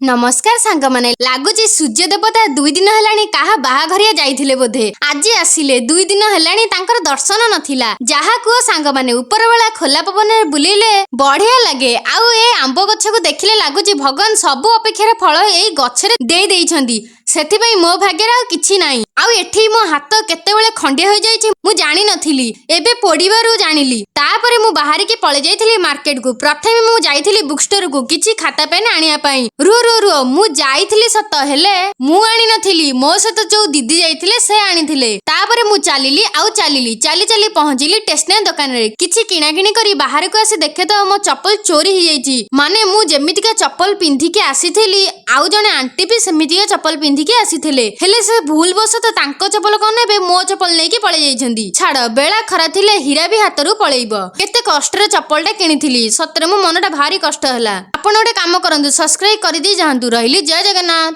ନମସ୍କାର ସାଙ୍ଗମାନେ। ଲାଗୁଛି ସୂର୍ଯ୍ୟ ଦେବତା 2 ଦିନ ହେଲାଣି କାହା ବାହାଘରିଆ ଯାଇଥିଲେ ବୋଧେ, ଆଜି ଆସିଲେ। 2 ଦିନ ହେଲାଣି ତାଙ୍କର ଦର୍ଶନ ନଥିଲା। ଯାହା କୁହ ସାଙ୍ଗମାନେ, ଉପରବେଳା ଖୋଲା ପବନରେ ବୁଲିଲେ ବଢିଆ ଲାଗେ। ଆଉ ଏ ଆମ୍ବ ଗଛକୁ ଦେଖିଲେ ଲାଗୁଛି ଭଗବାନ ସବୁ ଅପେକ୍ଷାର ଫଳ ଏଇ ଗଛରେ ଦେଇ ଦେଇଛନ୍ତି। ସେଥିପାଇଁ ମୋ ଭାଗ୍ୟରେ ଆଉ କିଛି ନାହିଁ। ଆଉ ଏଠି ମୋ ହାତ କେତେବେଳେ ଖଣ୍ଡିଆ ହୋଇଯାଇଛି, ମୁଁ ଜାଣିନଥିଲି। ଏବେ ପୋଡିବାରୁ ଜାଣିଲି। ତାପରେ ମୁଁ ବାହାରିକି ପଳେଇ ଯାଇଥିଲି ମାର୍କେଟକୁ। ପ୍ରଥମେ ମୁଁ ଯାଇଥିଲି ବୁକ୍ ଷ୍ଟୋରକୁ କିଛି ଖାତା ପେନ୍ ଆଣିବା ପାଇଁ। ରୁହ ରୁହ ରୁହ, ମୁଁ ଯାଇଥିଲି ସତ, ହେଲେ ମୁଁ ଆଣିନଥିଲି। ମୋ ସହିତ ଯୋଉ ଦିଦି ଯାଇଥିଲେ, ସେ ଆଣିଥିଲେ। ତାପରେ ମୁଁ ଚାଲିଲି ଆଉ ଚାଲିଲି, ଚାଲି ଚାଲି ପହଞ୍ଚିଲି ଷ୍ଟେସନାରୀ ଦୋକାନରେ। କିଛି କିଣାକିଣି କରି ବାହାରକୁ ଆସି ଦେଖେ ତ ମୋ ଚପଲ ଚୋରି ହେଇଯାଇଛି। ମାନେ ମୁଁ ଯେମିତିକା ଚପଲ ପିନ୍ଧିକି ଆସିଥିଲି, ଆଉ ଜଣେ ଆଣ୍ଟି ବି ସେମିତିକା ଚପଲ ପିନ୍ଧିକି ଆସିଥିଲେ। ହେଲେ ସେ ଭୁଲ ବଶତଃ ତାଙ୍କ ଚପଲ କଣ ନେବେ, ମୋ ଚପଲ ନେଇକି ପଳେଇ ଯାଇଛନ୍ତି। ଛାଡ, ବେଳା ଖରା ଥିଲେ ହୀରା ବି ହାତରୁ ପଳେଇବ। କେତେ କଷ୍ଟରେ ଚପଲଟା କିଣିଥିଲି। ସତରେ ମୋ ମନଟା ଭାରି କଷ୍ଟ ହେଲା। ଆପଣ ଗୋଟେ କାମ କରନ୍ତୁ, ସବସ୍କ୍ରାଇବ କରିଦେଇ ଯାଆନ୍ତୁ। ରହିଲି, ଜୟ ଜଗନ୍ନାଥ।